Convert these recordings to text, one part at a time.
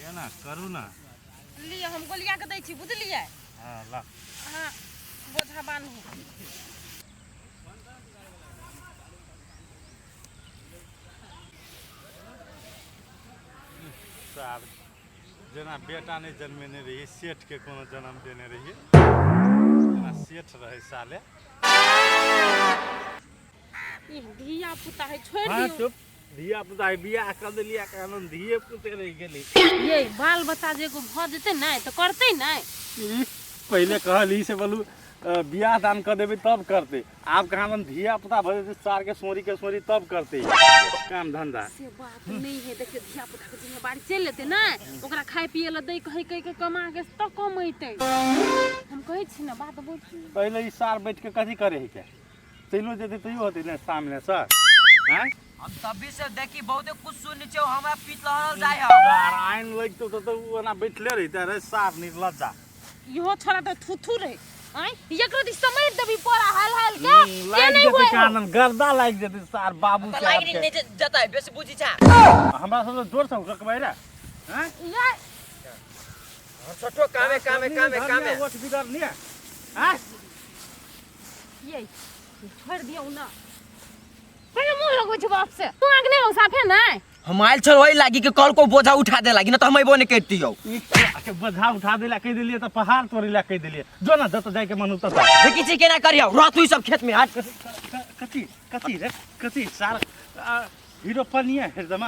लिअ ने, करू ने। लिअ, हम गोलिया के दै छी, बुझलियै? हँ, ला। अहाँ बोझा बान्हू। सार, जेना बेटा नहि जन्मेने रहियै, सेठके कोनो जन्म देने रहियै, जेना सेठ रहै साले। ई धिया पुता है, छोड़ि हाँ दियौ। चुप, धिया पुता है, बियाह कऽ देलियै कानून, धिये पुते रहि गेलै। ये बाल बच्चा जे एगो भऽ जेतै ने तऽ करतै ने। ई पहिले कहली से बोलू, बियाह दान कऽ देबै तब करतै, आब कहाँ दन धिया पुता भऽ जेतै सार के सोरी के सोरी तब करतै काम धंधा। से बात नहीं है। देखियौ, धिया पुता के जिम्मेवारी चलि एतै ने, ओकरा खाय पिए लए दै कहै कहि के कमा के तऽ कमेतै। हम कहै छी ने, बात बुझू। पहिले ई सार बैठ के कथी करे है के चलियो जेतै तैयो होतै ने सामने से आँय। हम तभी से देखी, बहुते कुछ सुनै छियौ, हमरा पीठ लहरल जाइ हौ। सार आइन लगतौ तऽ उ ओना बैठले रहितै रे सार निर्लज्जा। इहो छोड़ा तऽ थुथू रहे आँय, एकरो दिस समझ देबी पोरा हाल हाल के से लागि नहीं जेतै हुए हो। कानन गर्दा लागि जेतै सार बाबू तऽ साहब लागि के। नहि जेतै, बेसी बुझी छा। हमरा सब जोर से रखबै रे आँय। ये छोटो कामे कामे कामे कामे ओठ बिगड़ नहीं आँय। ये छोड़ दियौ ना, पहिले मुँह लगबै छै बाप से। तू आँख नहि हो साफे नहि। हम आयल छल ओहि लागी के कल को बोझा उठा दे लागी, न तऽ हम अयबो नहि करितियौ। ई के बोझा उठा देला कहि देलियै तऽ पहाड़ तोड़ै ला कहि देलियै, जो ना जतऽ जाइके मन होतऽ ततऽ। देखी छी केना करियौ, रह तू ई सब खेत में हट। कथी कथी रे कथी सार हीरो पनिया हरदम।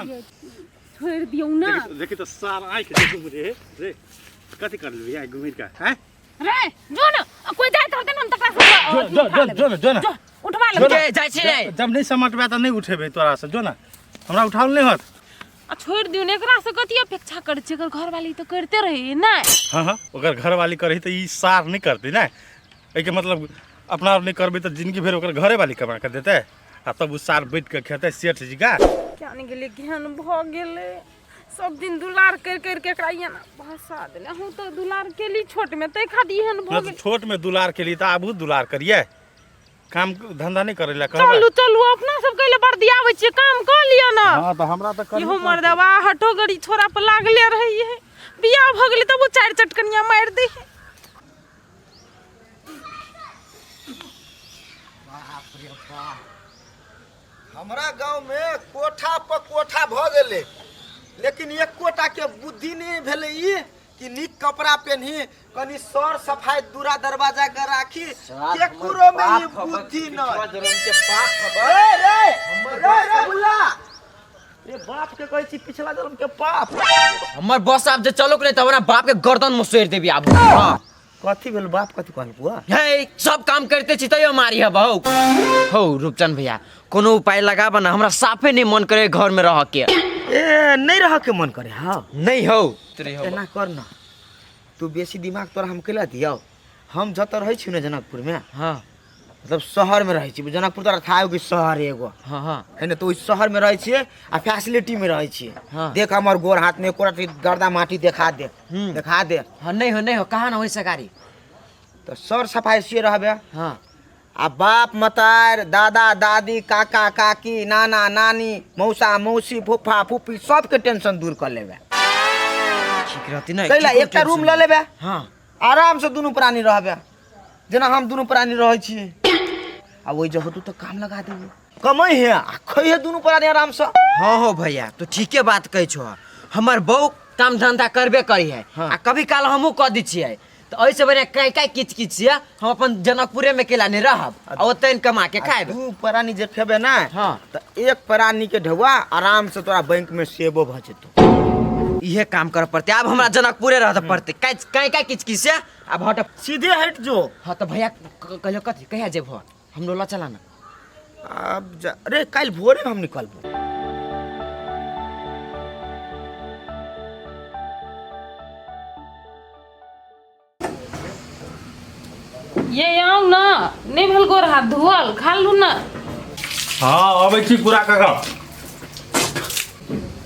छोड़ दियौ ना। देखी तऽ सार आँखि देखू रे रे, कथी कर लेबही आँखि घुमि कऽ हैं? रे जो ना, आ कोई जाइत रहतै ने, हम तकरा से जो जो जो जो ना, जो ना। जो उठवा लेबै। के जाइ छी रे? जब नहि समटबै तऽ नहि उठेबै तोरा से, जो ना, हमरा उठाओल नहि होत। आ छोड़ दियौ ने, एकरा से कथी अपेक्षा करै छी? एकर घरवाली तऽ करिते रहै ने। हाँ हाँ, ओकर घरवाली करही तऽ ई सार नहि करतै ने। एहिके मतलब अपना आर नहि करबै तऽ जिंदगी भरि ओकर घरेवाली कमा कऽ देतै आ तब ओ सार बैठ कऽ खेतै सेठ जी का। क्या नहि गेलै, केहन भऽ गेलै। सब दिन दुलार कर कर के एकरा एना भसा देले। अहूँ तऽ दुलार केली छोट में, तै खातिर एहन भऽ गेल। छोट में दुलार केली तऽ आबू दुलार करिए, काम धंधा नहीं करे ला कहबै। चलू चलू, अपना सब कैले बर्दियाबै छियै, काम कऽ लिअ ने। हाँ तऽ हमरा तऽ करबे इहो पड़तै। मर्दवा हटो गड़ी छोरा पर लागले रहै है। बियाह भऽ गेलै तब ओ चारि चटकनिया मारि दै है। बाप रे बाप, हमरा गाँव में कोठा पर कोठा भऽ गेलै, लेकिन एकोटा के बुद्धि नहि भेलै ई कि नीक कपड़ा पेन्ही, कनि सर सफाई दूरा दरवाजा के राखी। केकरो में ई बुद्धि नहि। रे रे रे रे भुला रे, बाप के कहै छी पिछला जन्म के पाप। हमर बस आब जे चलो के नहीं तऽ हमरा बाप के गर्दन मुसोरि देबी आब। हाँ। कथी भेल बाप? कथी कहल बुआ? हे, सब काम करते छी तैयो मारी है बहु। हो रूपचंद भैया, कोनो उपाय लगाब ना, हमरा साफे नहीं मन करे घर में रह के। ए, नहीं रह के मन करे? हाँ। नहीं हो। एना कर ना, तू बेसी दिमाग तोरा हम केला दियौ। हम जतऽ रहै छी ने जनकपुर में, हाँ, मतलब शहर में रहै छी, जनकपुर तोरा था कि शहर एगो। हाँ हाँ। है ने, तऽ ओहि शहर में रहै छियै आ फैसिलिटी में रहै छियै। हाँ। देख, हमर गोर हाथ में एको रत्ती गर्दा माटी देखा दे। देखा दे। हाँ, नहीं हो, नहीं हो, कहाँ ना हो सगारी। तऽ सर सफाई से रहबे। हाँ। आ बाप मतार, दादा दादी, काका काकी, नाना नानी, मौसा मौसी, फूफा फूफी, सबके टेंशन दूर कऽ लेबे। ठीक रहती ना। कैला एकटा रूम लऽ लेबे। हाँ। आराम से दुनू प्राणी रहबे, जेना हम दुनू प्राणी रहै छियै। आ ओहि जगह तू तऽ काम लगा देबे, कमै है आ खै है दुनू प्राणी आराम से। हाँ हो भैया, तो ठीके बात कहै छो। हमर बहू काम धंधा करबे करी है। हाँ। आ कभी काल हमहूँ कऽ दै छियै, तऽ एहिसँ बढ़िआँ काई काई किच किच छियै, हम अपन जनकपुरे में केला नहि रहब आ ओतहि कमा के खायब। दू प्राणी जे खेबे ना, हाँ, तऽ एक प्राणी के ढौआ आराम से तोरा बैंक में सेबो भऽ जेतौ। इहे काम करऽ पड़तै आब, हमरा जनकपुरे रहऽ पड़तै। काई काई काई किच किच से आब हट। सीधे हट जो। हाँ तऽ भैया, कहलियौ कथी, कहिया जेबहो? हमरो लऽ चला ना। आब जा रे, काल्हि भोरे हम निकलबो। ये आउ ना, नहीं भेल गोर हाथ धोअल, खा लू ना। हाँ, अबै छी पूरा काका।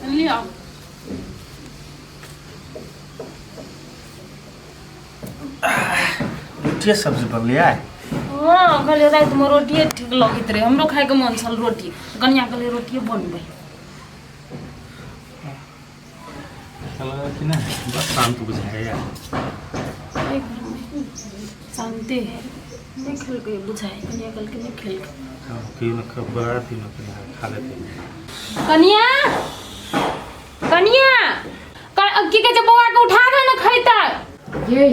लिअ। रोटिए सब्जी बनलियै? हाँ, कहलियै रातिमे रोटिए ठीक लगैत रहै, हमरो खायके मन छल रोटी, कनिया कहलियै रोटिए बनबै। अच्छा लगल कि नहि? बस शान्त बुझाइया। शान्ति है, नहि खेलकै बुझाइ, कनिया कहलकै नहि खेलकै। कहियो ने बड़ा दिन खा लेते। कनिया, कनिया, की कहै छै, बौआ के उठा दे ने, खैतै। ये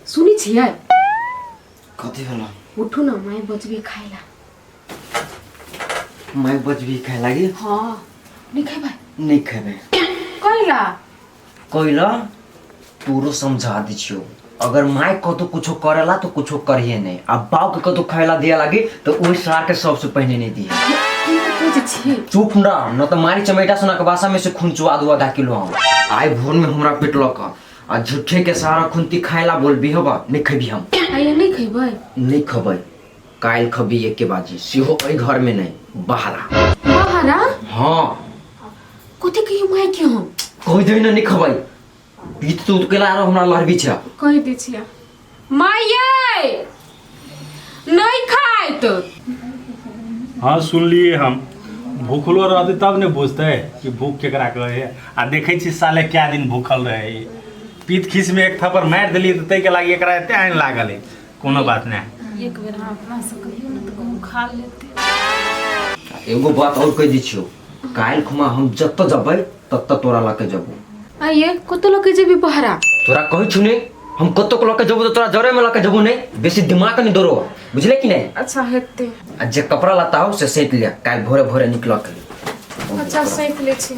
सुनै छियै? कथी भेलो? उठू ने, माय बजबे खाय ला। माय बजबी खाय लागी? हाँ, नहीं खेबै? नहीं खेबै। कैला? कैला तोरो समझा दी छियो, अगर माय कतो कुछो करेला तो कुछो करिए नहीं, आ बाप के कतो खायला दिया लागी तो ओहि सार के सबसे पहिने नहीं दिए। केना कहै छियै? चुप न न तो मारी चमेटा सुना के बासा में से खून चुआ दू आधा किलो। हम आइ भोर में हमरा पिटलक आ झूठे के सारा खुनती खायला बोलबी हबा, नहीं खेबी हम। आइए नहीं खेबै? नहीं खबै, काल्हि खबी एके बाजी, सेहो एहि घर में नहीं, बाहरा। बाहरा? हाँ। कथी कहियो माय के हम? कहि दे न, नहीं खबै, पीत तूत केला आरो हमरा लहरबी छै। कहि दै छियै माय यै नहीं खाइत। हाँ सुनलिए, हम भूखलो रहते तब ने बुझते कि भूख केकरा कहे है। आ देखै छी साले क्या दिन भूखल रहे, पीत खीस में एक थप्पड़ मारि देलियै तऽ ताहिके लागि एकरा एते आनि लागल है। कोनो बात नहि। एक बेर अहाँ अपनासँ कहियौ ने तऽ कहूँ खा लेतै। एगो बात और कहि दै छियौ, काल्हि खुमा हम जतऽ जबै ततऽ तोरा लऽ के जबो। आइए कतऽ लऽ के जेबी बहरा? तोरा कहै छु ने, हम कतौ के लऽ के जबो तऽ तोरा जरे में लऽ के जबो। नहीं बेसी दिमाग नहीं दौड़ो, बुझले कि नहीं? अच्छा हेतै। आ जे कपड़ा लत्ता हो से सैत ले, काल्हि भोरे भोरे निकलऽ के। अच्छा सैत लै छी।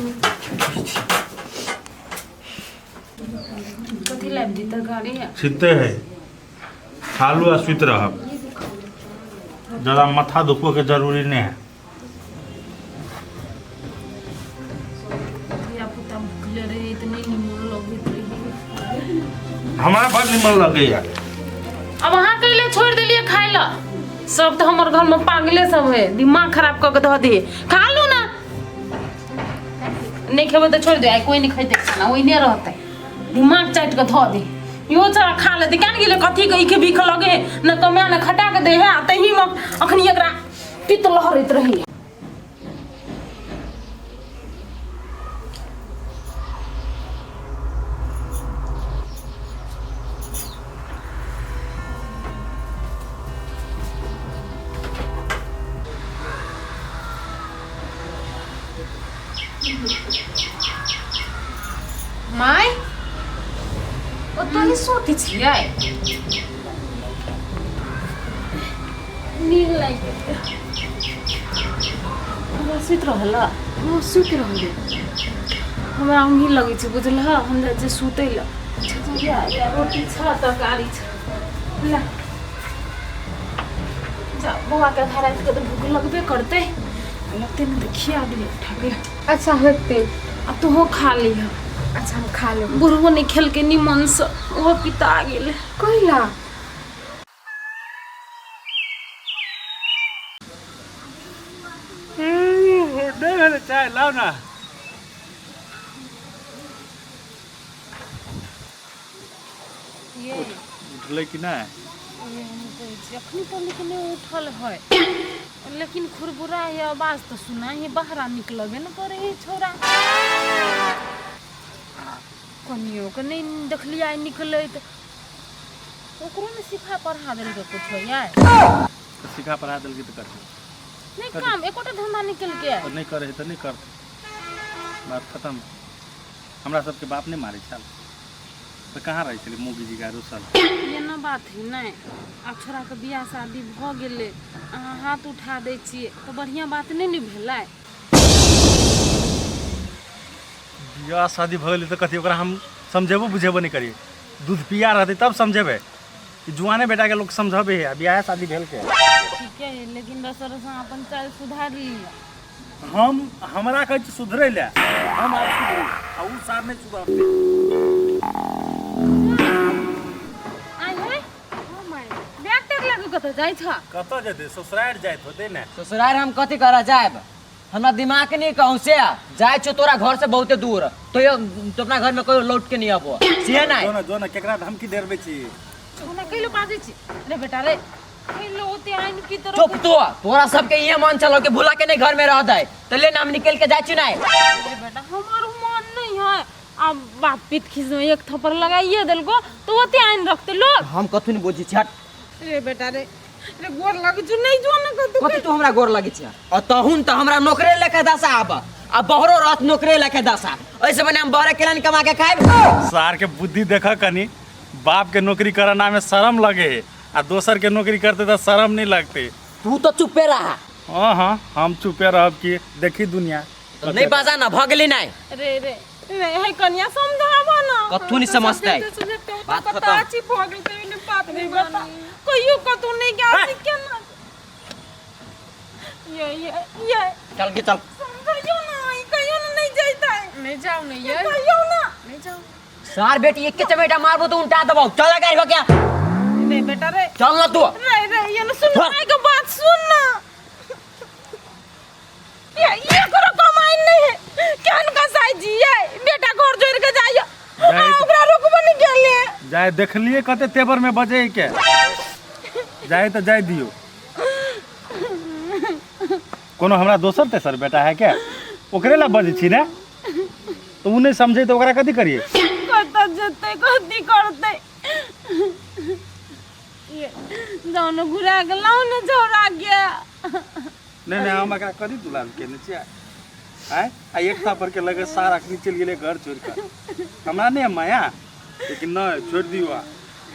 कथी लाबि दी तरकारी? छिते है, खालू आ सुति रहब, ज्यादा माथा दुखो के जरूरी नहीं है। धिया पुता भुखले रहे तऽ नहि निमन लगैत रहे। हमरा बड़ निमन लगैया। अब अहाँ कैले छोड़ि देलियै खाय लए? सब तऽ हमर घरमे पागले सब है, दिमाग खराब कऽ के धऽ दे। खा लू ने, नहि खेबै तऽ छोड़ि दे, आइ कोइ नहि खैतै खाना, ओहिने रहतै। दिमाग चाटि कऽ धऽ दे। इहो छोड़ा खा लेतै, केना गेलै कथी के ईख भीख लगे है न, कमा न खटा के दे है, आ तहीमे अखनी एकरा पित्त लहरैत रहैया। माय, ओतऽ नहि सुतै छियै? नींद लागि गेलै हमरा। सुति रहल? हाँ, सुति रहलै। हमरा ऊँघी लगै छै, बुझलह? हम जाइ छियै सुतै लए। या, या, रोटी छ, तरकारी छ, ला जा। बौआके आधा रातिके तऽ भूख लगबे करतै, लगतै ने तऽ खिया दियै उठा के। अच्छा हेतै। आ तोहो खा लिह। अच्छा, हम खा लेबै। बुढ़बो नहि खेलकै निमनसँ, ओहो पिता गेलै। कैला? नहि भेलै चाय, लाउ ना। ये उठलै कि नहि? ये हम कहै छी, अखनी तक लेकिन नहि उठल है, लेकिन खुरबुरा है, आवाज तऽ सुना है, बाहरा निकलबे ने करे है छोरा। कनियो के नहि देखलियै आइ निकलैत। ओकरो ने सिखा पढ़ा देलकै कुछो यार? तऽ सिखा पढ़ा देलकै तऽ करतै। नहि काम एकोटा धंधा नहि केलकै। तऽ नहि करै है तऽ नहि करतै, बात खतम। हमरा सबके बाप नहि मारै छल तऽ कहाँ रहै छलै मौगी जी रुसल? एना बात है नहि। आब छोड़ाके बियाह शादी भऽ गेलै, अहाँ हाथ उठा दै छियै तऽ बढ़िआँ बात नहि ने भेलै। बियाह शादी भऽ गेलै तऽ कथी ओकरा हम समझेबो बुझेबो नहि करियै? दूध पिया रहतै तब समझेबै कि जुआने बेटाके लोक समझबै है, आ बियाह शादी भेल के। ठीके है, लेकिन रस रस अहाँ अपन चालि सुधारि लिअ। हम हमरा कहै छी सुधरै लए, हम आब सुधरू आ उ सार नहि सुधरतै। आइ है बैग तैग लऽ कऽ कतऽ जाइ छ? कतऽ जेतै, ससुरारि जाइत होतै ने। ससुरारि हम कथी करऽ जायब? हमरा दिमाग नहीं कहूँ से जाय छो तोरा घर से बहुते दूर, तो यो तो अपना घर में कोई लौट के नहीं आबो से नहीं। जो ना, जो ना, केकरा धमकी देरबै छी? हमरा कैलो बाजै छी रे बेटा रे? कैलो ओते आइन की तरह? चुप तो, तोरा सबके ये मन चलो के भुला के नहीं घर में रह दे, तो ले नाम निकल के जाय छी नहीं। रे बेटा, हमर मन नहीं है। अब बाप पीत खींच में एक थप्पड़ लगाइए देलको तो ओते आइन रखते लोग। हम कथू नहीं बुझै छी, हट। रे बेटा रे, रे गोर लग छु नहीं जो न कतु। कथी तू हमरा गोर लगै छै? आ तहुन तऽ हमरा नौकरे लेके दशा आब आ बहरो रहत नौकरे लेके दशा। ऐसे बने हम बहरे केना कमा के खाइब? सार के बुद्धि देख कनी, बाप के नौकरी करना में शर्म लगे है आ दोसर के नौकरी करते तो शर्म नहीं लगते। तू तो चुपे रहा। हाँ हाँ हम चुपे रहब की देखी दुनिया। तो नहीं बाजा ना भऽ गेली नहीं। रे रे रे हे कन्या समझाबो ना। कथू नहीं समझतै। बात खत्म। अच्छी भऽ गेल ते ने बात नहीं बता। कहियो कतौ नहीं गया छी केना। ये ये ये चल के चल। समझाइयो ना, ई कहियो ना नहीं जैतै। नहीं जाओ नहीं ये। कहियो ना। नहीं जाओ। सार बेटी एक के चमेटा मारबो तो उल्टा दबाओ। चल गाड़ी हो गया। रे बेटा रे। चल ना तू। रे रे ये ना सुन माई के बात सुन ना। ये करो कमाई नहीं है। केहन कसाई जी ये बेटा घर जोड़ के जाइयो। जाए ओकरा रोकबो नहीं गेले। जाए देखलिए कते तेवर में बजे के। जाए तो जाए दियो। कोनो हमरा दोसर तेसर बेटा है क्या? ओकरे ला बजे छी ने? तो उ नहीं समझे तो ओकरा कथी करिए? कत जते कथी करते। ये जानो घुरा के लाओ ने झोरा गया। नहीं नहीं हम एकरा कथी दुलार केने छियै? आय आ एक थापर के लगे सार अखनी चलि गेलै घर छोड़ि कऽ। हमरा नहि माया, लेकिन नहि छोड़ि दियौ।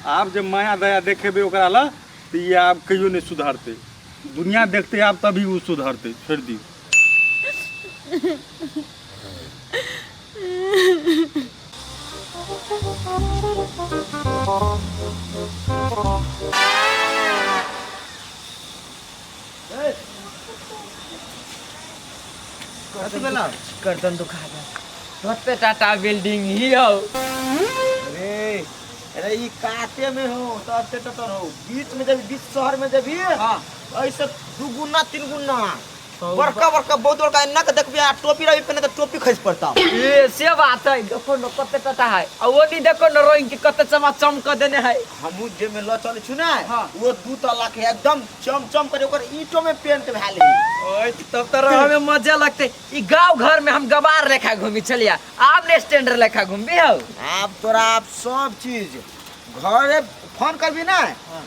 आब जे माया दया देखेबै ओकरा लए तऽ ई आब कहियो नहि सुधरतै। दुनिया देखतै आब तभी ओ सुधरतै। छोड़ि दियौ। गर्दन दुखा गया। कते टाटा बिल्डिंग ही हो। अरे अरे ई काते में हो तो अते टटर हो, बीच में जब बीच शहर में जब हाँ। ऐसे दू गुना तीन गुना बड़का बड़का बहुत बड़का एन्ना के देखबी आ टोपी रही पहने तो टोपी खसि पड़ता। ए से बात है। देखो न कते टाटा है आ वो नहीं देखो न रंग के कते चमा चमक देने है। हमहू जे में ल चलै छु ना हाँ। वो दू तला के एकदम चम चम करे ओकर ईंटो में पेंट भेल है। ओए तब तो रहे में मजा लगते। ई गांव घर में हम गवार लेखा घूमी चलिया, आप ने स्टैंडर्ड लेखा घूमबी हो। आब तोरा आप सब चीज घरे फोन करबी ना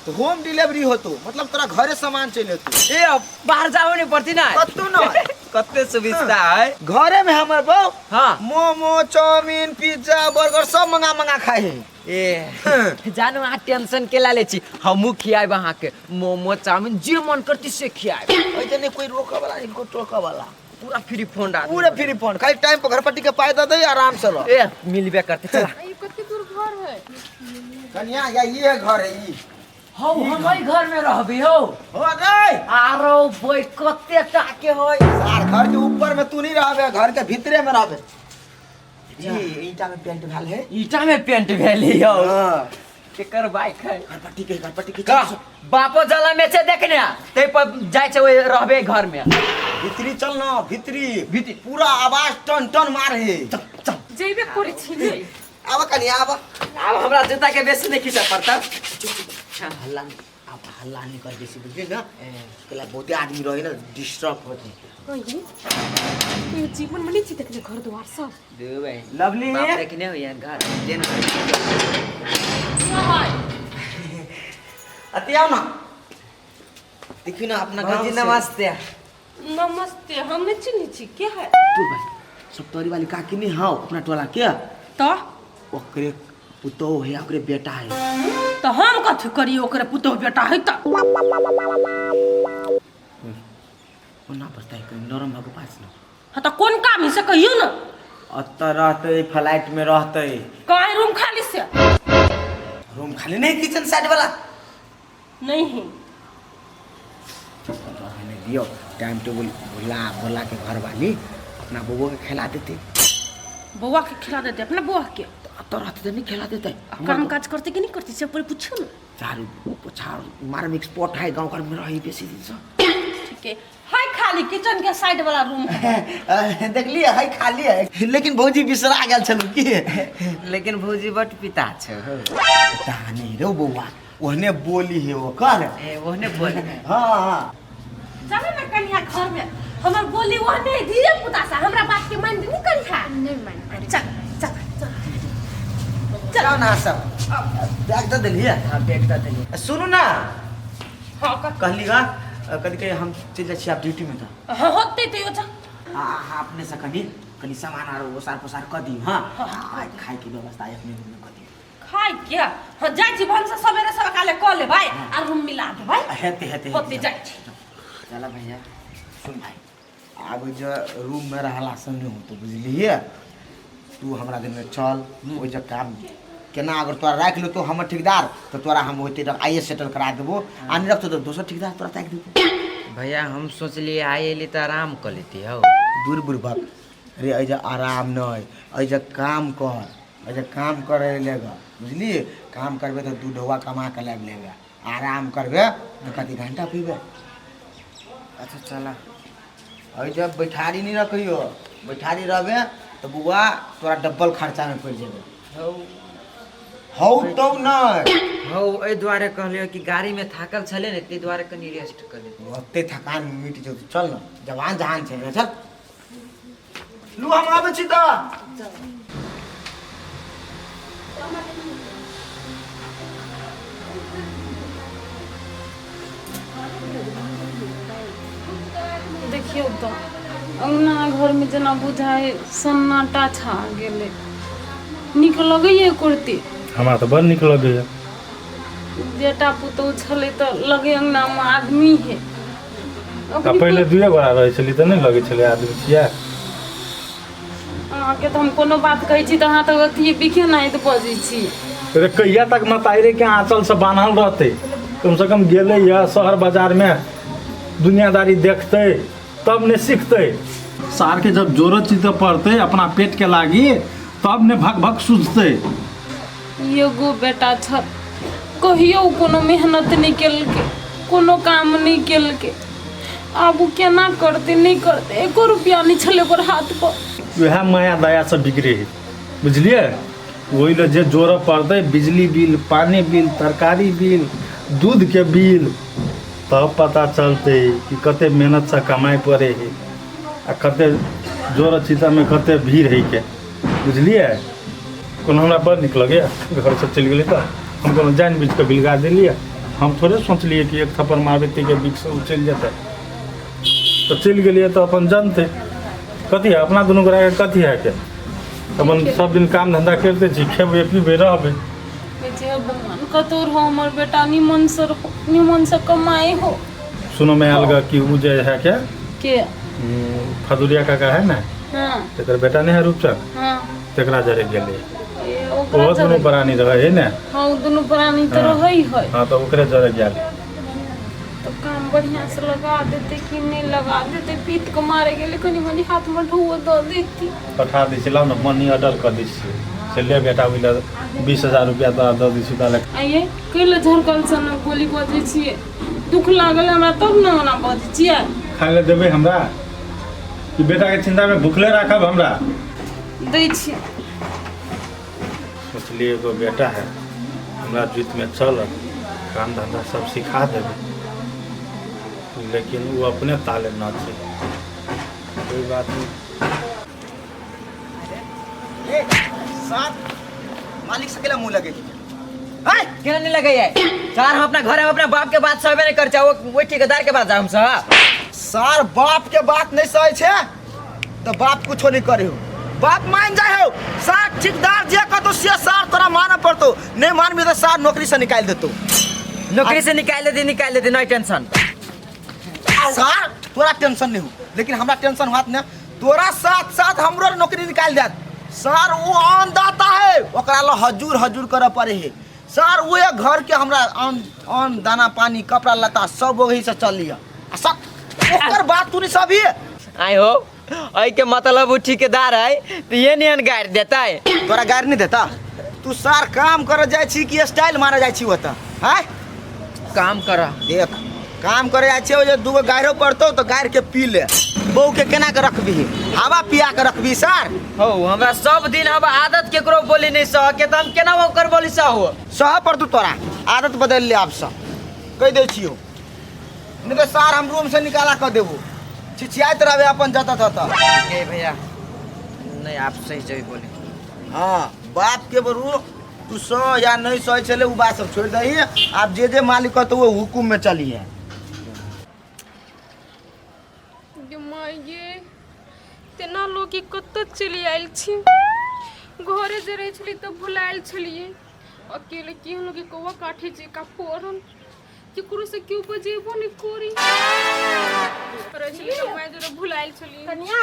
तो होम डिलीवरी होतो, मतलब तोरा घरे सामान चलि एतो। ए अब बाहर जाओ नहीं पड़ती ना। कतौ न कते सुविधा है घरे में हमर बौ। हाँ। मोमो चाउमीन पिज्जा बर्गर सब मंगा मंगा खाए है। ए जानो अहाँ टेंशन के ला ले छी, हमहू खियाब अहाँ के मोमो चाउमीन जे मन करती से खियाब। ओइ नहीं कोई रोके वाला इनको टोके वाला, पूरा फ्री फोन आ, पूरा फ्री फोन, खाली टाइम पर घर पट्टी के पाई दे दे आराम से रह। ए मिलबे करते। चला ई कते दूर घर है कन्या? या ये घर है ई। हौ हम ओइ घर में रहबी हो। हो रे आरो बोई कते टाके होय। सार घर के ऊपर में तू नहीं रहबे, घर के भीतरे में रहबे। ई ईटा में पेंट भेल है। ईटा में पेंट भेल हो। हां केकर बाइक है? घर पट्टी के, घर पट्टी के। बापो जला में छै देखने तै पर जाय छै ओइ रहबे घर में। भीतरी चल ना, भीतरी भीतरी पूरा आवाज टन टन मार है। चल चल जेबे करै छी ने। आब कन्या आब। आब हमरा जूता के बेसी नहीं खींचे पड़ता। हल्ला आप हल्ला नहीं कर बेसी, बुझली ना? केला बहुते आदमी रहे ना डिस्टर्ब होते। कहिए ये जीवन में नहीं छी देखने घर द्वार सब। दे भाई लवली बाप देखने हो यार घर देन। अति आओ ना, देखियो ना अपना गांव भौजी से। नमस्ते। नमस्ते। हम नहीं चिन्है छी के है? तू भाई सप्तरी वाली काकी नहीं हाँ अपना टोला के तो ओकरे पुतोह है, ओकरे बेटा है। तो हम कथी करिए ओकरे पुतोह बेटा है तो कोना बसता है नरम भागो पास ना। हाँ तो कौन काम है से कहियो ना। अत रहते फ्लाइट में रहते। कहाँ रूम खाली से? रूम खाली नहीं, किचन साइड वाला नहीं है। रहने दियो टाइम टेबल भुला भुला के घर वाली अपना बउआ के खिला देते। बउआ के खिला देते अपना बउआ के? तो रहते नहीं खिला देते। काम काज करते कि नहीं करते से पहले पूछो ना। झाड़ू पोछा मारे में एक्सपर्ट है, गांव घर में रही बेसी दिन से। ठीक है हाय खाली किचन के साइड वाला रूम है। देख लिए है खाली है, लेकिन भौजी बिसरा गेल छलु की। लेकिन भौजी बट पिता छै। पिता नहीं रे बउआ, ओहने बोली है ओकर। ए ओहने बोली। हां हां जाने ना कन्या घर में हमर बोली ओहने धीरे पुता सा हमरा बात के मान नहीं करिहा। नहीं मान। चल चल चल। जाओ ना सब बैग दऽ देलियै। हाँ, बैग दऽ देलियै। सुनू ना। हाँ, का? कहली गा कथी कहे, हम चलि जाइ छी आब ड्यूटी में। तऽ हाँ, होतै तऽ यो जा। अहाँ अपने से कनि कनि सामान आर ओसार पसार कऽ दियौ। हाँ, आ खायके व्यवस्था अपने रूम में कऽ दियौ। खाय के? हाँ, जाइ छी भनसा सवेरे सकाले कऽ लेबै आ रूम मिला देबै। हेतै हेतै। होतै, जाइ छी। चल भैया। सुन भाई, आब जे रूम में रहला से नहीं होतो, बुझलिए? तू हमरा दिन में चल, ओहि जे काम केना अगर तोरा राखि लेतो हमर ठेकेदार तऽ तोरा हम ओते आइए सेटल करा देबो, आ नहीं रखतो तऽ दोसर ठेकेदार तोरा ताकि देबो। भैया, हम सोचलिए आइ एली तऽ आराम कऽ लेती हौ। दूर बुड़बक रे, एहि आराम नहीं, एहि काम कर, एहि काम करे लेगा, बुझलिए? काम करबे तऽ दू ढौआ कमा के लाबि लेबे, आराम करबे तऽ कति घंटा पीबे। अच्छा, चला। एहि जब बैठारी नहीं रखियो, बैठारी रहबे तऽ बुआ तोरा डबल खर्चा में पड़ि जेबे। हौ। हौ तो नहीं। हौ, एहि दुआरे कहलियो कि गाड़ी में थाकल छलै ने, ताहि दुआरे कनि रेस्ट कऽ लेती। ओते थकान मिट जेतौ। चल ने, जवान जहान छै ने, चल। लू, हम आबै छी तऽ। देखियौ तऽ अङ्गना घरमे जेना बुझाइ सन्नाटा छा गेलै। नीक लगैए कुर्ती? हमरा तऽ बड़ नीक लगैए। बेटा पुतहु छलै तऽ लगे अङ्गनामे आदमी है। आ पहिले दुए गोरा रहै छली तऽ नहि लगै छलै आदमी छियै। अहाँके तऽ हम कोनो बात कहै छी तऽ अहाँ तऽ अथी बिखे नाहित बजै छी। रे, कहिया तक मताइरे के आंचल से बान्हल रहतै? कम से कम गेलै या शहर बाजार में दुनियादारी देखतै तब ने सीखतै। सार के जब जोरो चीज पड़तै अपना पेट के लागी तब ने भक भक सूझतै। एगो बेटा छल, कहियो कोनो मेहनत नहि केलकै, कोनो काम नहि केलकै। आब ओ केना करतै, नहि करतै? एको रुपया नहि छलै ओकर हाथ पर। वएह माया दया से बिगड़े है, बुझलिए? ओहि लए जे जोड़ऽ पड़तै, बिजली बिल, पानी बिल, तरकारी बिल, दूधके बिल, तब पता चलतै कि कते मेहनतसँ कमाइ पड़ै है आ कते जोड़ चितामे कते भीड़ है के, बुझलिए? कोनो हमरा बड़ नीक लगैए। घरसँ चलि गेलै तऽ हम कोनो जानि बुझि कऽ बिलगा देलियै? हम थोड़े सोचलियै कि एक थप्पड़ मारबै ताहिके बीचसँ ओ चलि जेतै। तऽ चलि गेलियै तऽ अपन जनतै कथी है। अपना दुनू गोटाके कथी है के अपन सब दिन काम धंधा करिते छी, खेबै पीबै रहबै। जे भगवान, कतौ रहो हमर बेटा, निमन से रहो, निमन से कमाई हो। सुनो में आयल गा कि उ जे है के के? फदुरिया काका है ने। हाँ। तेकर बेटा नहीं है रूपचंद। हाँ। तेकरा जरे गेलै। ए, ओकरा ओहो दुनू जरे? प्राणी रहे है ने। हाँ, ओ दुनू प्राणी तऽ हाँ। रहै है। हाँ, तऽ ओकरे जरे गेल। तऽ काम बढ़िया से लगा देते कि नहीं लगा देते? पीत के मारे गेलै, कनि मनि हाथ में ढुओ दऽ देती। पठा दै छी, लाउ ने, मनी ऑर्डर कऽ दै छियै से ले बेटा, ओहि लए 20,000 रुपया तोरा दऽ दै छी ताले। आइए कैले झरकल सन बोली बजै छियै? दुख लागल हमरा तब ने ओना बजै छियै। खाय लए देबै हमरा कि बेटाके चिन्तामे भुखले राखब हमरा? दै छियै। सोचलियै एगो बेटा है, हमरा जुतिमे चलत, काम धन्धा सब सिखा देबै, लेकिन ओ अपने ताले न छै। कोई बात नहीं। ए साहब, मालिक से केला मुंह लगे हैं? केना नहीं लगे है सर? हम अपना घर में अपना बाप के बात सहबे नहीं कर चाहो, वही ठेकेदार के बात हम सह? सार, बाप के बात नहीं सहे छे तो बाप कुछो नहीं करे हो, बाप मान जाए हो। सार, ठेकेदार जे कहतो से सार तोरा मानऽ पड़तो, नहीं मानबी तो सार नौकरी से निकाल देतो। नौकरी से निकाल देती, निकाल देती, नहीं टेंशन। सार, तोरा टेंशन नहीं हो, लेकिन हमरा टेंशन होत ने। तोरा साथ साथ हमरो नौकरी निकाल देत सर। वो अन्नदाता है, ओकरा ला हजूर हजूर करऽ पड़े है सर। वो एक घर के हमरा अन्न अन्न दाना पानी कपड़ा लत्ता सब वही से चल लिया, आ सब ओकर बात तू नहीं सभी। आय हो, ऐ के मतलब वो ठेकेदार है तो ये नहीं गाड़ देता है? तोरा गारि नहीं देता? तू सार काम करे जाइ छी कि स्टाइल मारे जाइ छी ओतऽ? आँय? काम कर। देख, काम करे जाइ छियै जे दूगो गारियो पड़तौ तऽ गारि के पी ले। बहू के केना के रखबही? हवा पिया के रखबही सर? हो, हमरा सब दिन अब आदत केकरो बोली नहीं सह के, तो हम केना ओकर बोली सहो? सह पड़तौ तोरा, आदत बदलि ले आब सँ, कहि दै छियौ। नहीं तऽ सार हम रूम से निकाला कऽ देबो, छिछियाइत रहबे अपन जतऽ ततऽ। ए भैया, नहीं, आप सही जगह बोले। हाँ, बाप के बरू तू तू सह या नहीं सहे छले उ बात सब छोड़ दही। आब जे जे मालिक कहतो वो हुकुम में चलिहे। गे माय गे, तेना लोग कतऽ चलि आयल छी। घरे जे रहै छलियै तऽ भुलायल छलियै। अकेले केहन लोग कौआ काठी जेका पड़ल, केकरो से केओ बजेबो नहि करी। रहै छलियै तऽ माय जोरे भुलायल छलियै। कनिया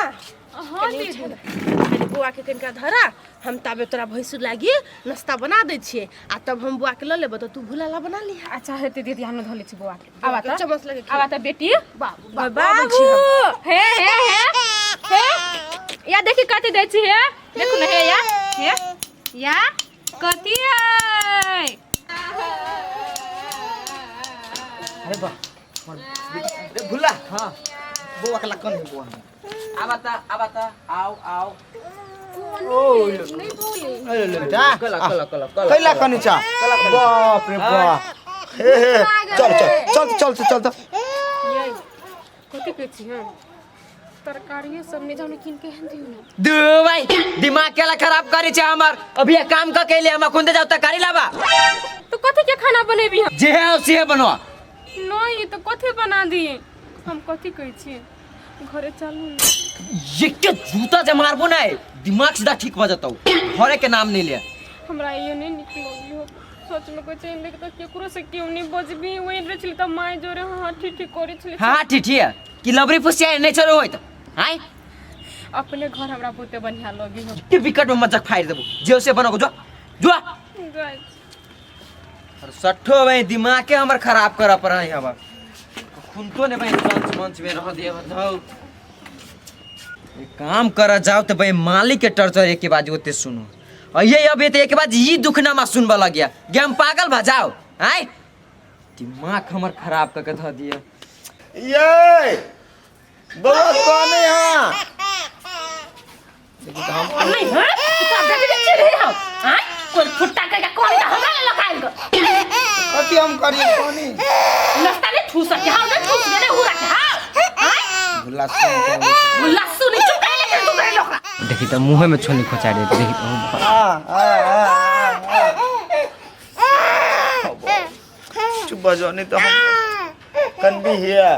हाँ दीदी, कनि बौआ के कनिका धरा, हम ताबे तोरा भैंसुर लागी नाश्ता बना दै छियै आ तब हम बौआ के लऽ लेबो तऽ तू भुलाला बना लिहा। अच्छा हेतै दीदी, हम धऽ लै छी बौआ के। आबा तऽ चम्मच लगे। आबा तऽ बेटी। बाबू बाबू आबै छी हम। हे हे हे हे, या देखी कथी दै छी। हे देखू ने, हे या हे या कथी है? अरे वाह रे भुला। हां बौआ के लकन है बौआ। आबा त, आबा त, आओ आओ। ओ नहीं बोले। बेटा कला कला कला कला। कैला कनी चा, बाप रे बाप। हे हे, चल चल चल चल चल चल। ये कथी कहै छी? हम तरकारियो सब नहि जाउ कीन के एहन दियौ ने। दू भाई दिमाग केला खराब करे छे हमर। अभी ये काम क के ले हम अखुन जाओ तरकारी लाबा। तो कथी के खाना बनेबी हम? जे है से बनवा। नहीं तो कथी बना दिए हम? कथी कहै छी, घरे चलू ने। ये के जूता जे मारबो ना दिमाग सीधा ठीक भ जतौ। घरे के नाम नहीं ले। हमरा इहो नहि नीक लगलियो सच में कहै छै। देख तऽ केकरो से केओ नहि बजबी। ओहि रहै छली तऽ माय जोरे हाँ ठीक ठीक करै छली। हां ठीक ठीक है कि लबरी फुसिया नहीं चलो होइत हाय। अपने घर हमरा बहुते बढ़िया लगे हो। के विकट में मजाक फाड़ देबो। जे से बनो जो जो। जाइ छी। और सट्ठो भाई दिमाग के हमर खराब कर पर है हमर। खून तो ने भाई मंच मंच में रह दिए बताओ। एक काम कर जाओ तो भाई मालिक के टर्चर एक के बाद ओते सुनो। और ये अब तो एक बाद ई दुखनामा सुनबा लग गया गे हम पागल भ जाओ। आय दिमाग हमर खराब कर के ध दिया। ये बौआ कने हां नहीं है तो बेटी के चिन्ह है हां कोई फुट्टा के कौन हमरा ले लगाइल गो। कथी हम करिए कनी? नाश्ता नहीं ठूस के हां, नहीं ठूस नहीं हुरा के हां। हां भुला सुन भुला सुन चुप कर ले तू करे लोकरा। देखी त मुंह में छोली खोचा दे। देखी आ आ आ चुप भ जाओ नहीं तो हम कन भी हिया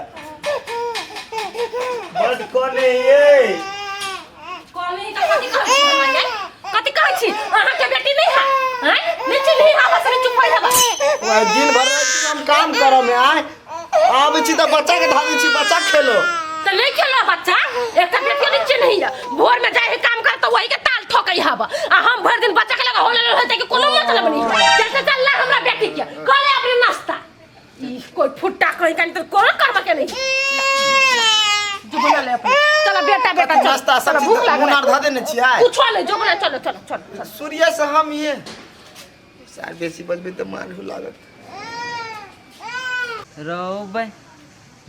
बड कोने ये कौन ही त कथी कहै छी हमरा ये? कथी कहै छी? अहाँ के बेटी नहीं है हैं? नहीं चिन्ह है बस नहीं चुप हो जाबा। वह दिन भर हम काम करम में आए आबै छी त बच्चा के धाबै छी, बच्चा खेलो तो नहीं खेलो बच्चा। एक बेटी नहीं चिन्ह है, भोर में जाए काम कर तो वही के ताल ठोकै हब आ हम भर दिन बच्चा के लगा होले होते कि कोनो मतलब नहीं। चल चल चल ला हमरा बेटी के करे अपने नाश्ता। ई कोई फुट्टा कहीं कहीं तो कोनो करबा के नहीं जो बना ले अपने। चलो बेटा बेटा चल नाश्ता सब चलो, भूख लागल मुनार है। ध देने छियै। कुछो नहीं जो बना चलो चलो चलो चलो। सूर्य से हम ये सार बेसी बजबे त मार लागत। रहो भाई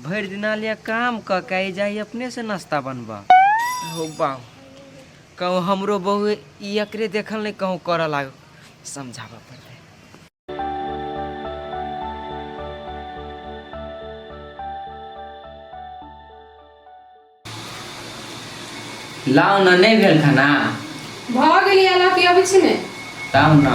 भरि दिना लिया काम क के जाई अपने से नाश्ता बनबा। हो बाऊ कहूँ हमरो बहू ई एकरे देखल नहीं कहूँ करऽ लाग समझाबऽ पड़तै। लाउ न नहीं भेल खाना। भऽ गेलियै लऽ के अबै छी ने। ताउ न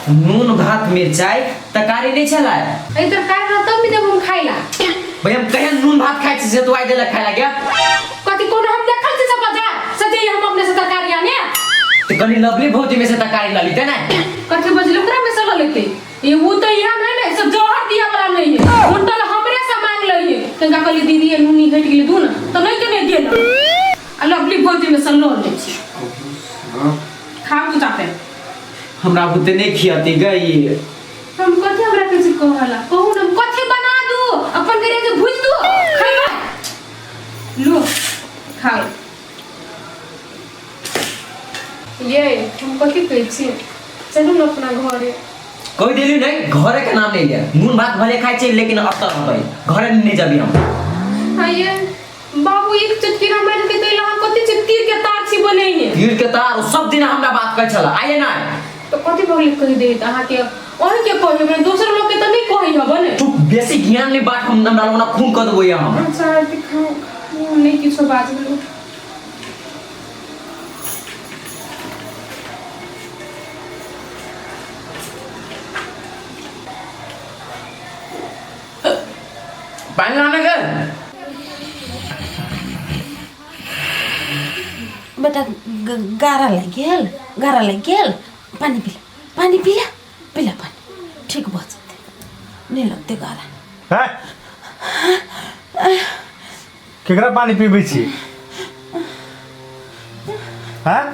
नून भात मिरचाई तरकारी नहीं छला। एहि तरकारी रहतौ भी देब हम खाइ ला। भाई हम कहिया नून भात खाइ छी से तू आइ देलक खाइ ला गया। कथी कोनो हम देखल छी सब बाजार से जइयै हम अपने से तरकारी आने। तो कनी लवली भौजी में से तरकारी ल लीते ना। कथी बजली ओकरा में से ल लेते? ये वो तो यहाँ नहीं ना, सब जौहर दिया वाला नहीं है। उनका हमरे से मांग लइए। तनका कहली दीदी ये नूनी घट गेलै दू ना तो नहीं के नहीं देना। आ लवली भौजी में से ल लै छी। खाओ तू चापे। हमरा बुते नहीं खियाती गई। हम कथी हमरा किछु कहला कहू न कथी बना दू अपन करे के भूज दू खैबा लो खाओ। ये हम कथी कहै छी चलू न अपना घरे। कहि देली नहीं घरे के नाम नहीं लिया। नून भात भले खाइ छी लेकिन अत्तर रहबै घरे नहीं जाबी हम। हाँ ये बाबू एक चुटकी ना मारि के तैला हम कथी छी तीर के तार छी बनैने। तीर के तार सब दिन हमरा बात कहै छला आइए ना। तो कथी भगले कहि दे त अहाँ के अहीं के कहि हमरा दोसर लोग के त नहीं कहि हब ने। तू बेसी ज्ञान नहीं बात हम हमरा लोग खून क देबो हम। अच्छा दिखाओ नहीं किछो बाजबे। पानि लाने गए। बेटा गारा लागि गेल, गारा लागि गेल। पानी पिला, पानी पिला, पिला पानी, ठीक भऽ जेतै, नहि लगतै गारा। हैं? केकरा पानी पीबै छी? हैं?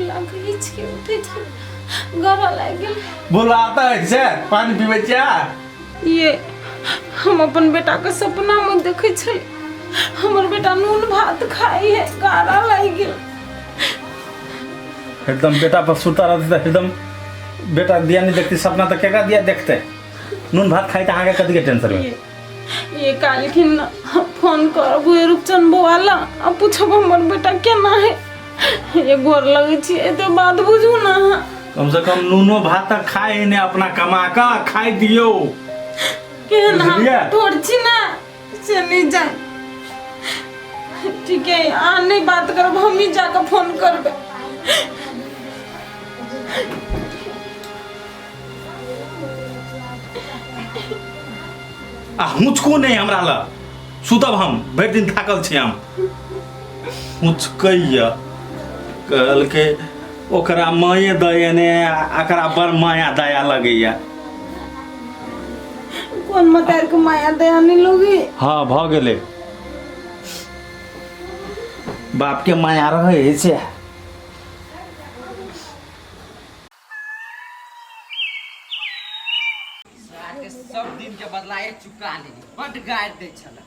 लागै छै उठै छै, गरा लागि गेल। बोला आता है से पानी पीबै छियै? ये हम अपन बेटाके सपनामे देखै छली, हमर बेटा नून भात खाइ है, गारा लागि गेल। एकदम बेटा पर सुता रहते तऽ एकदम बेटा दिया नहीं देखते सपना तऽ केकरा दिया देखते? नून भात खाइ तऽ अहाँके कथीके टेंशन में? ये काल्हिखिन फोन करब उहे रूपचंद बौआ ला आ पूछब हमर बेटा केना है। ये गोर लगै छी, एते बात बुझू ना अहाँ। कम से कम नूनो भात तऽ खाइ ने, अपना कमा कऽ खाइ दियौ। केहन हम बुझलियै? कठोर छी ना से नहीं जान। ठीक है, अहाँ नहीं बात करब, हम ही जाकर फोन करबै। आ हुचको नहि हमरा लग, सुतब हम, भरि दिन थाकल छी हम। हुचकैया कहलकै ओकरा माये दयने आ एकरा बड़ माया दया लगैया। कोन मतार के माया दया नहीं लोगी? हाँ भऽ गेलै, बाप के माया रहै छै। सार के सब दिन के बदला एक चुका लेली। बड गारि दै छलै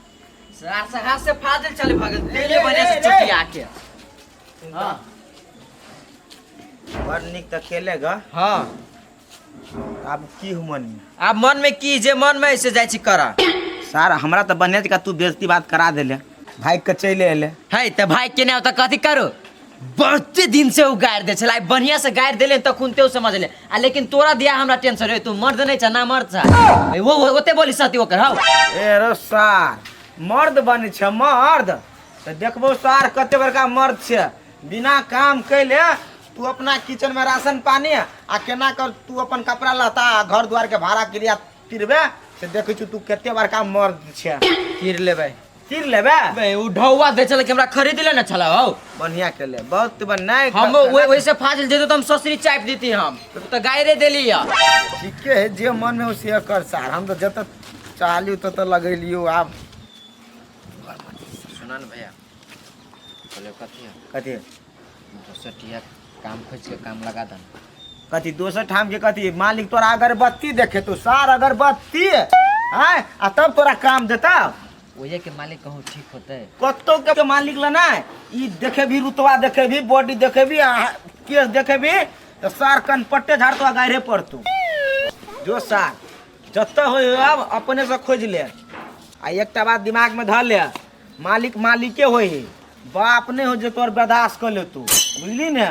सार से, हाथ से फाजल चले भगल तेले बढ़िया से चुटिया के। हाँ। बड़ नीक तऽ खेलेगा। हाँ। आब की हो मन में? आब मन में की, जे मन में से जाइ छी करा। सार हमरा तऽ बढ़िया जकाँ तू बेइज्जती बात करा देले, भागि कऽ चलि एले। है तऽ भागि के नहि तऽ कथी करू? बहुते दिन से उ गारि दै छलै, आइ बढ़िया से गारि देले तखुनते उ समझले। आ लेकिन तोरा दिया हमरा टेंशन है, तू मर्द नहीं छा ना मर्द छा। ए, वो ओते बोली सती ओकर हौ। ए रो सार, मर्द बनै छै मर्द तऽ देखबो सार कते बड़का मर्द छै। बिना काम कैले तू अपना किचन में राशन पानी आ केना कर तू अपन कपड़ा लत्ता आ घर द्वार के भाड़ा क्रिया तिरबे से देखै छु तू कते बड़का मर्द छै। तीर लेबै। तीर लेबे? बे, उ ढौआ दे छलै कि हमरा खरीद ले न छला हौ। बढ़िया केले, बहुत नहीं। हम वैसे फाजिल जेतो त हम ससुरी चापि देती हम त गायरे देली या। ठीके है, जे मन में हो से कर सार, हम तो जत चाहलियो तत लगेलियो। आब सुना न भैया, बोले कथी है? कथी? दोसर टिया काम खोज के काम लगा दन। कथी दोसर ठाम के? कथी मालिक तोरा अगरबत्ती देखे तो सार अगरबत्ती आय आ तब तोरा काम देता? ओहे के मालिक कहूँ ठीक होते। कत्तो के मालिक लना ई देखे भी, रुतबा देखे भी, बॉडी देखे भी, आ केस देखे भी तो सार कनपट्टे झाड़ तो गायरे पड़तू। जो सार जत हो अब अपने से खोज ले। आ एकटा बात दिमाग में धर ले, मालिक मालिके होई, बाप नहीं हो जे तोर बर्दाश्त कर ले तू, बुझली ने?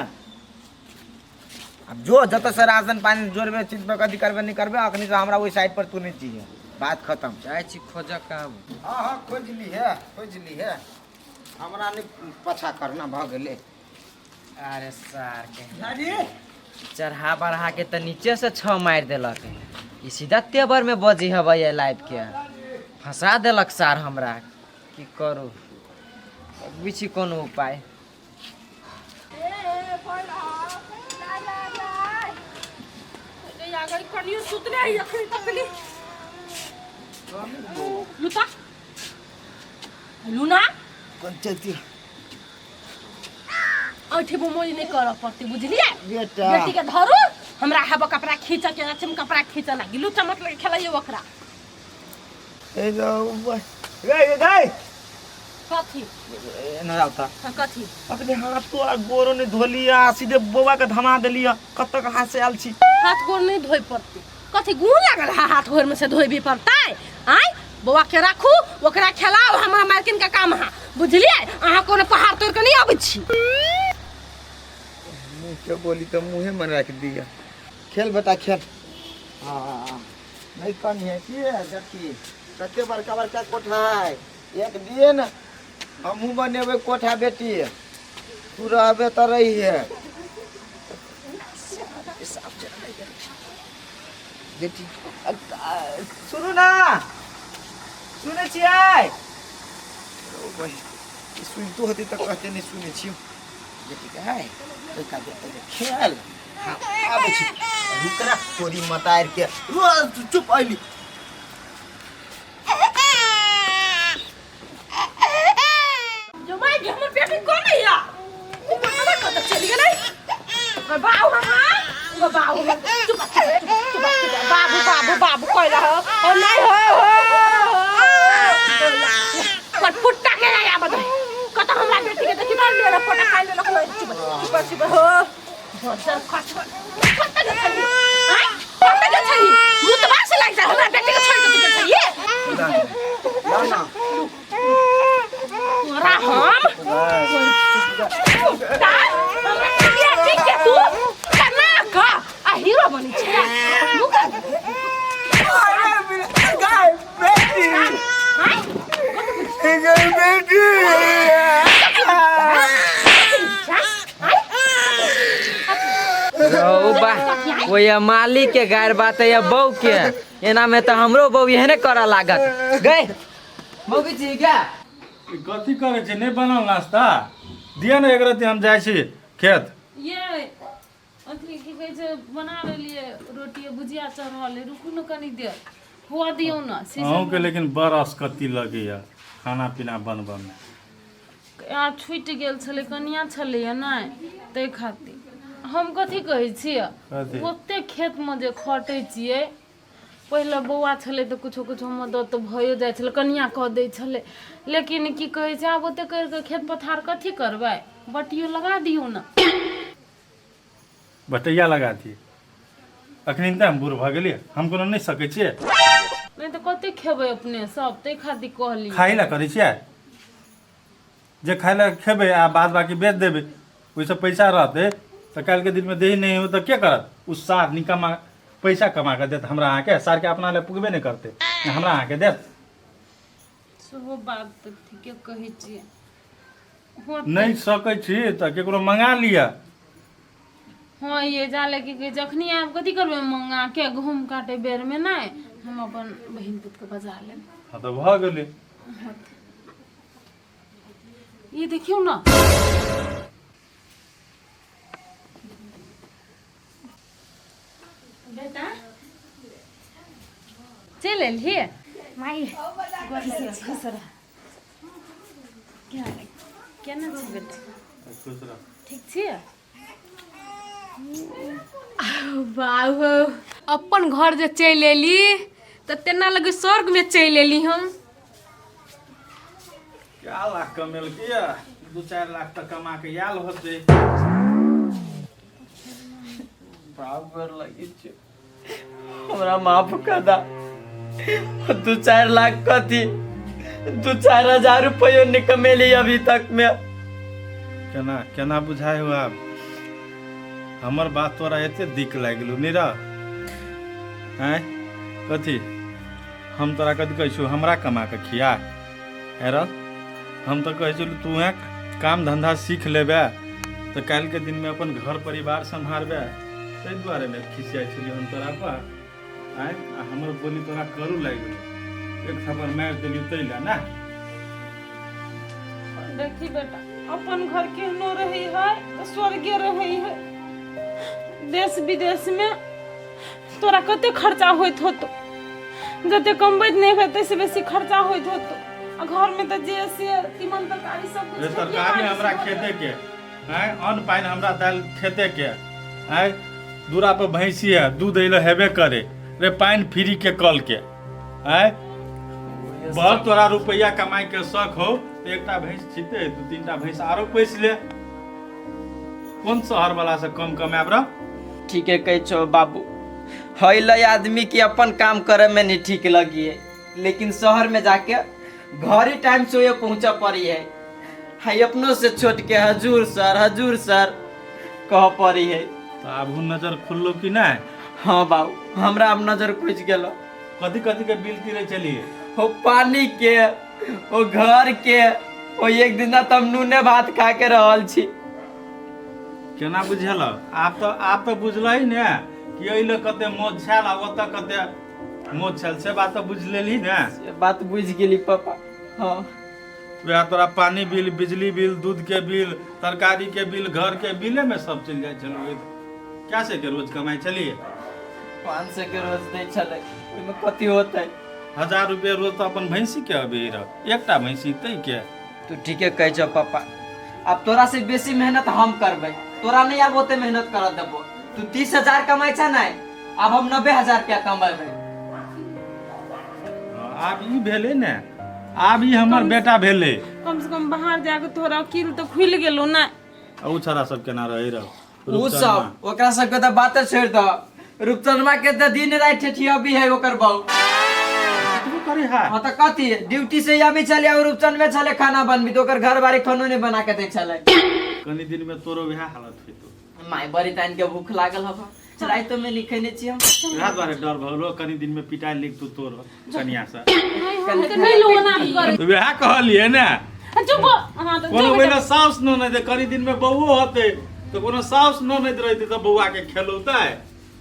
अब जो जत से राशन पानी जोड़बे चीज पे कथी करबे नहीं करबे, अखनी से हमरा ओहि साइड पर तू नहीं चाहिए, बात खत्म। जाइ छी खोज काम। हाँ हाँ खोज ली है, खोज ली है, हमरा नहीं पछा करना भऽ गेलै। अरे सार के चढ़ा बढ़ा के त नीचे से छह मारि देलक। ई सीधा तेबर में बजी हबै ये लाइफ के फंसा देलक सार हमरा। की करू छी कोनो उपाय? कनियो सुतले है अखनी तकली। लुता लूना पंचायती ऐठे मोज नहीं करऽ पड़तै, बुझलियै? बेटा। बेटी के धरू, हमरा हेब कपड़ा खींचऽ के अछि, हम कपड़ा खींचऽ लागी। लुचा मत लगे खेलैयौ ओकरा। ए गई गई। कथी? एना जाउ तऽ। हाँ, कथी? अपने हाथ तो आ गोरो नहीं धोलिया, सीधे बौआ के धमा देलिया, कत तक हाथ से आयल छी। हाथ गोर नहीं धोइ पड़तै? कथी गुण लागल है हाथ गोर में से धोइबे पड़तै? आँय, बौआ के राखू, ओकरा खेलाउ, हमरा मालकिन के काम है, बुझलियै? अहाँ कोनो पहाड़ तोड़ के नहीं अबै छी। मुँह के बोली तो मुँहे में रख दिया। खेल बेटा खेल। हाँ नहीं कम है की है, देखी कते बड़का बड़का कोठा है। एक दिन हमहूँ बनेबै कोठा बेटी, तू रहबे तऽ रही है बेटी। सुनू ना, सुनै छियै? ओ बहिन, ई सुनितो हेतै तऽ कहतै नहि सुनै छियौ। बेटी के है ओहि काज खेल। हाँ, आबै छी। रुक ना, तोरी मतार के रोज चुप अइली। जो माय गे, हमर बेटी कोन या उ मामा कत चलि गेलै? ओकर बाबू हम, ओकर बाबू हम। चुप चुप चुप चुप, बाबू बाबू बाबू कहला हो ओ नहीं हो हो पर फुट्टा के नहीं आबत कत। हमरा बेटी के देखि मार लेला फोटा खाइ लेलक। चुप चुप चुप हो बजर खच। कत गेल छली आय? कत गेल छली? मुतबा से लागि जा। हमरा बेटी के छोड़ के तू गेल छली? ना ना, तोरा हम हमरा ठीक के तू केना क आ हीरो बनै छै मुका गाय बेटी गाय बेटी। रौ बा, ओया मालिक के गार बात है या बहू के। एना में तऽ हमरो बहू एहने करऽ लागत। गए मौगी छी क्या? ई कथी करै छै? नहि बनल नाश्ता? दिअ ने एक रत्ती, हम जाइ छी खेत। ये अथी की कहै छै, बना लेलियै रोटी भुजिया चढ़ल है। रुकू ने कनी देर, हुआ दियौ ने। अहूँके लेकिन बड़ असकत्ती लगैया खाना पीना बनबऽमे। आ छुटि गेल छलै, कनिया छलैया नहि, ताहि खातिर। हम कथी कहै छियै? कथी? ओते खेतमे जे खटै छियै, पहिले बौआ छलै तऽ कुछो कुछो मदद तऽ भइयो जाइ छलै, कनिया कऽ दै छलै। लेकिन की कहै छै, आब ओते करि कऽ खेत पथार कथी करबै? बटियो लगा दियौ ने। बटैया लगा दिए? अखन तऽ हम बूढ़ भऽ गेलियै, हम कोनो नहि सकै छियै। नहि तऽ कते खेबै अपने सब? ताहि खातिर कहलियै। खाइ लए करै छियै? जे खाइ लए खेबै आ बाद बाकी बेच देबै, ओहिसँ पैसा रहतै तऽ काल्हिके दिनमे देही नहि हो तऽ के करत? ओ सार निकम्मा पैसा कमा कऽ देत हमरा अहाँके? सारके अपना लए पुगबे नहि करतै, हमरा अहाँके देत? सेहो बात तऽ ठीके कहै छियै। नहि सकै छी तऽ केकरो मंगा लिअ। हँ, ये जाले की कहै, जखनी आब कथी करबै मंगा के? गहूँम काटे बेरमे नहि हम अपन बहिन पुतके बजा लेब। हँ, तऽ भऽ गेलै। ये देखियौ ने बेटा, चलि एलही माई? खुश रह। केना छी बेटा? खुश रह। ठीक छियै? बाबू, अपन घर जे चलि एली तऽ तेना लगे स्वर्गमे चलि एली हम। क्या लाख कमेलकै? 2-4 लाख तऽ कमा के आयल होतै। बराबर लगी छै। हमरा माफ कर दा। 2-4 लाख कथी, 2-4 हजार रुपयो नहीं कमेली अभी तक में। केना केना बुझाइ हो आब हमर बात तोरा एते दिक लागि गेलौ नीरा? आँय, कथी हम तोरा कथी कहै छियौ, हमरा कमा कऽ खिया हेर? हम तऽ कहै छियौ तू उएह काम धन्धा सीख लेबे तऽ काल्हिके दिनमे अपन घर परिवार सम्हारबे। ताहि दुआरे ने खिसियाइ छलियै हम तोरा पर। आँय, आ हमर बोली तोरा करू लागि गेलौ, एक थप्पड़ मारि देलियौ ताहि लए ने। देखी बेटा, अपन घर केहनो रही है तऽ स्वर्गे रही है। देश विदेश में तोरा कते खर्चा होइत होतो? जते कमबैत नहि हेतै ताहिसँ बेसी खर्चा होइत होतो। आ घर में तऽ जे से तीमन तरकारी सब रे कुछ। तरकारी हमरा खेते के आँय, अन्न पानि हमरा दालि खेते के आँय, दूरा पर भैंसी है, दूध अइले हेबे करे रे, पानि फ्री के कल के आँय। बहुत तोरा रुपैआ कमाइ के शौक हो तऽ एकटा भैंस छिते, 2-3 टा भैंस आरो पोसि ले। कोन शहर वाला से कम कमायब रह? ठीके कहै छौ बाबू। है लय आदमी के अपन काम करे में नहीं ठीक लगी है, लेकिन शहर में जाके घर ही टाइम से ये पहुंचा पड़ी है। है अपनों से छोट के हजूर सर, हजूर सर कह पड़ी है। तऽ आब नजर खुललो कि नहि? हाँ बाबू, हमरा अब नजर खुजि गेलो। कथी कथी के बिल तीरे चलिए? हो पानी के, ओ घर के, ओ एक दिन तऽ हम नूने भात खा के रहल छी। केना बुझल? आब तऽ बुझलही ने कि एहि लए कते मौज छल आ ओतऽ कते मोच छल से बात तऽ बुझि लेलही ने। से बात बुझि गेली पापा। हाँ। वएह तोरा पानी बिल, बिजली बिल, दूध के बिल, तरकारी के बिल, घर के बिले में सब चलि जाइ छलौ। क्या से के रोज कमाइ छलियै? 500 के रोज दै छलै, ओहिमे कथी होतै? 1000 रुपये रोज तऽ अपन भैंसी के अबै रह, एकटा भैंसी तै के। तू ठीके कहै छौ पापा, आब तोरा से बेसी मेहनत हम करबै, तोरा नहीं आब ओते मेहनत करऽ देबो। तू 30,000 कमाइ छ ने, आब हम 90,000 रुपया कमेबै। आब ई भेलै ने, आब ई हमर बेटा भेलै। कम से कम बाहर जाके तोरा अकील तऽ खुलि गेलो ने। आ उ छड़ा सब केना रहै रह? उ सब ओकरा सबके तऽ बाते छोड़ि दह, रूपचंदमा के तऽ दिन राति ठेठियाबी है ओकर बहू। करे है? हाँ तऽ कथी, ड्यूटी से आबी छलै और रूपचंदमे छलै खाना बनबी तऽ ओकर घर बारी खानो नहि बना के दै छलै। कनी दिन में तोरो वएह हालत होइतो। माय, बड़ी तान के भूख लागल हबा, रातिो में नहीं खेने छी हम। वएह दुआरे डर भऽ गेलो, कनी दिन में पिटाइ लिख तू तोर कनिया से। नहि लो ओना करे। तऽ वएह कहलियै ने। चुप अहाँ तऽ। कोनो महिना साउस ननैद, कनी दिन में बौओ होतै तऽ कोनो साउस ननैद रहतै तऽ बौआ के खेलौतै?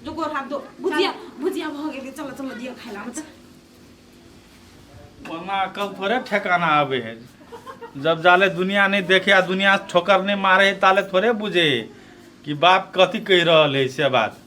जो गोर हाथ दो, भुजिया भुजिया भऽ गेलै, चलो चलो दियौ खाइ ला बच्चा। ओना अकल थोड़े ठेकाना आबै है, जब जाले दुनिया नहीं देखे आ दुनिया ठोकर नहीं मारे है ताले थोड़े बुझे है कि बाप कथी कहि रहल है से बात।